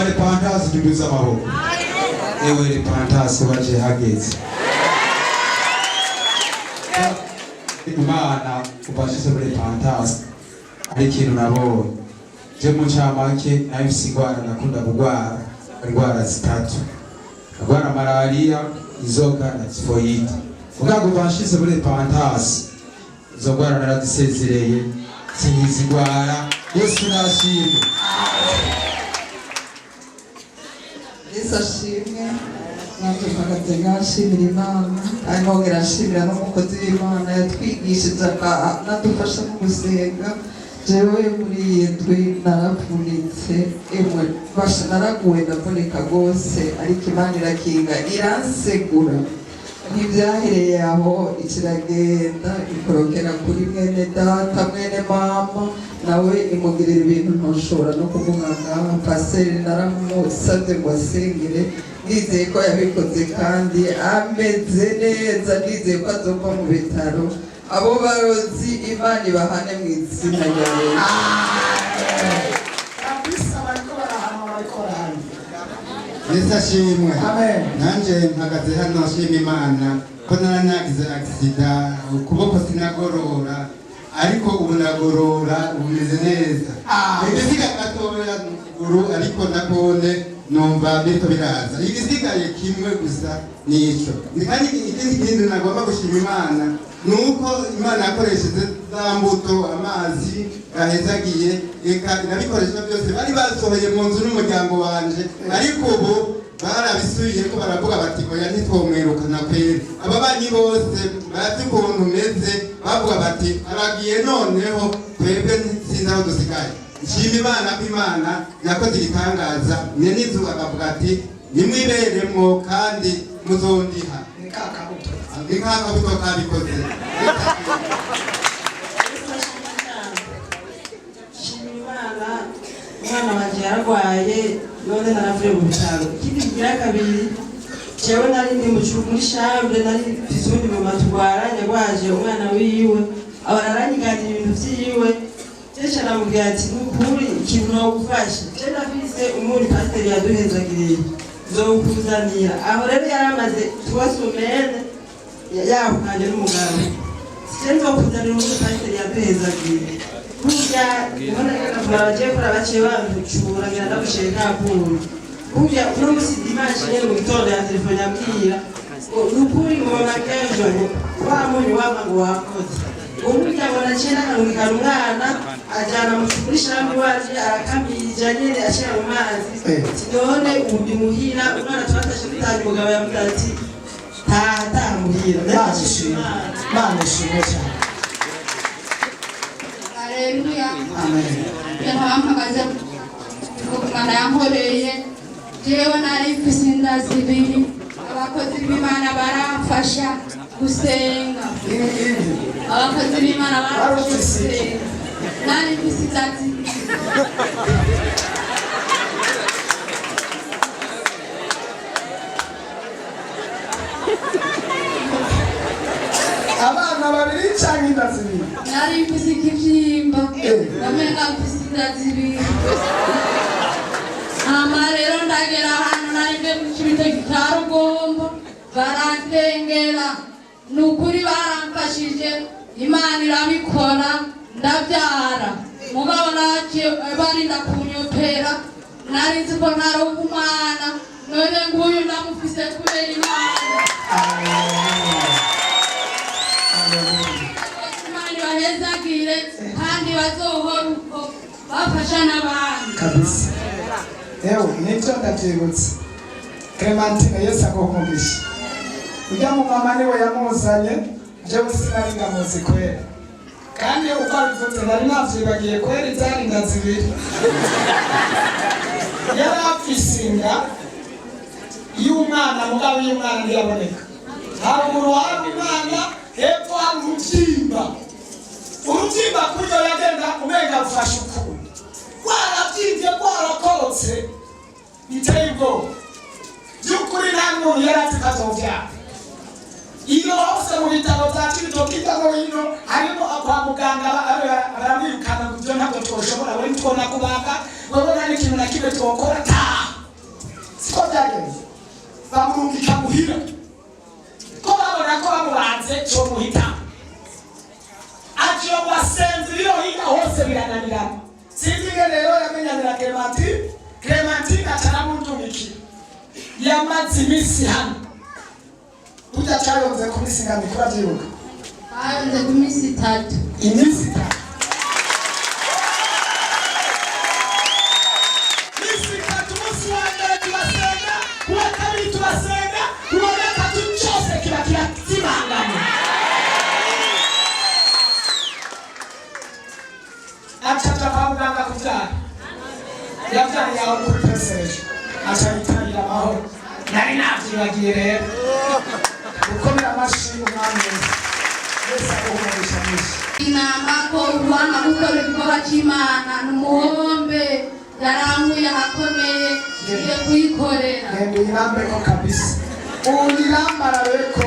Repentance, tuduze amaboko. Ewe, repentance waje hageze. Imana ubashyize muri repentance, ari ikintu nabonye. Je mu ncamake, nayo mfise ingwara nakunda kugwara, ingwara zitatu: ndagwara malariya, inzoka na typhoïde. Mugabo kuva nshize muri repentance, izo ngwara narazisezereye, sinkizigwara. Yesu nashimwe. Yesu ashimwe. Nanjye mpagaze nshimira Imana, kandi nongera nshimira n'umukozi w'Imana yatwigishije akanadufasha mu gusenga. Jewe muri iyi ndwi naravunitse, emwe basha, naraguwe ndavunika rwose, ariko Imana irakinga iransegura. Ntibyahereye aho, ikiragenda ikorokera kuri mwene data, mwene mama, nawe imugirira ibintu ntoshobora no kuvuga ngaha. Paseri naramusabye ngo asengere, ndizeye ko yabikoze kandi ameze neza, ndizeye ko azova mu bitaro. Abo barozi Imana ibahane mu izina rya Yesu. Kabisa, bariko barahanwa, bariko barahanwa. Yesu ashimwe. Amen. Nanjye mpagaze hano nshima Imana ko nari nagize accident ukuboko sinagorora, ariko ubu nagorora, ubu meze neza. Igisiga gatoya mu kuguru, ariko nakone numva biriko biraza. Igisigaye kimwe gusa nico. Kandi ikindi kintu nagomba gushima Imana ni uko Imana yakoresheje za mbuto, amazi gahezagiye, eka irabikoresha byose. Bari basohoye mu nzu n'umuryango wanje, ariko ubu barabisubiye ko baravuga bati: "Oya, ntitwomwirukana kweri." Ababanyi bose bazi ukuntu meze, bavuga bati: "Aragiye noneho, twebwe sinzi aho dusigaye." Nshima Imana ko Imana yakoze igitangaza. Mwene inzu akavuga ati: "Nimwiberemwo kandi muzondiha." Ni ka kabuto. Ni ka kabuto kabikoze. Shima Imana, umwana wanjye yararwaye, none naravuye mu bitaro. Ikindi kigira kabiri, jewe nari ndi muri chambre, nari mfise uwundi mama turwaranye, agwaje umwana wiwe, ahora aranyiganira ibintu vyiwe. Jewe namubwira ati: "Nukuri ikintu nogufasha, je ndafise umuntu pasiteri yaduhezagiriye, nzowukuzanira." Aho rero yari amaze 3 semaines yahukanye n'umugabo. Je nzokuzanira umuntu pasiteri yaduhezagiriye. Burya ubona rero bagiye kora, baciye bantucura, ngira ndagushire kakuru. Burya uno musi dimanche nyene mu gitondo ya telefone yambwira ngo nukuri ngo mama kejo ngo wa munyu wava ngo wakoze, ngo burya ngo naciye nakarungikana umwana ajana muri chambre iwaje, arakamija nyene, ashira mu mazi. Ati: "None ubu ndi muhira." Umwana twatashe dutanye, umugabo yavuze ati: "Taha, taha muhira." Imana ishimwe, Imana ishimwe cyane. Haleluya. Amen. Ibintu mpagaze Imana yankoreye, jewe nari mfise inda zibiri, abakozi b'Imana baramfasha gusenga. Abakozi b'Imana baramfasha gusenga. Nari mfise inda zibiri. Abana babiri cyangwa inda zibiri? Nari mfise ikivyimba, namenga mfise inda zibiri. Hama rero ndagera ahantu nari mbe mu Cibitoki ca Rugombo, baransengera. Ni ukuri baramfashije, Imana irabikora, ndabyara. Mugabo naciye barinda kunyopera, nari nzi ko ntaronka umwana, none nguyu ndamufise kubera Imana. Imana ibahezagire kandi bazohora uko bafasha n'abandi. Kabisa, ewe nibyo, ndabyibutse. Clementine, Yesu aguha umugisha. Ujya mu mama niwe yamuzanye, jewe sinari ndamuzi kwera. Kandi uko abivuze nari navyibagiye kwera, izari inda zibiri. Yari afise inda y'umwana, mugabo y'umwana ntiyaboneka. Haruguru hari umwana, hepfo hari urubyimba. Urubyimba kuryo yagenda umenga rufashe ukuntu, rwarabyimbye, rwarakorotse, biteye ubwoba. By'ukuri nta n'umuntu yari azi ko azovyara. Iyo hose mu bitaro bya Cibitoke, hirya no hino, harimo kwa muganga, baramwirukana ngo: "Ibyo ntabwo twoshobora, we ntitwona kubaga wewe, nta n'ikintu na kimwe twokora, taha." byagenze? Bamurungika muhira, ko babona ko bamubanze cyo muhita aciye mu basenzi biro hirya hose, birananirana. Sinzi ingene rero yamenyanira Clementine. Clementine aca aramundungikira. Yamaze iminsi hano. Burya cayonze ku minsi ingana ikura, vyibuka? Bayonze ku minsi 3. Iminsi 3, iminsi 3. Umunsi wa mbere tubasenga, uwa kabiri tubasenga, uwa gatatu cyose kiba kirazimanganye. Aca aja kwa muganga kuvyara. Yavyariye aho kuri peseje, aca yitarira amahoro. Nari navyibagiye rero gukomera amashi. Umwami Yesu, Yesu aguhe umugisha mwinshi. Inama ko urwana gukora igikorwa cy'Imana ni umuhombe. Yarankuye ahakomeye, ngiye kuyikorera. Genda uyirambeko kabisa, uyirambarareko.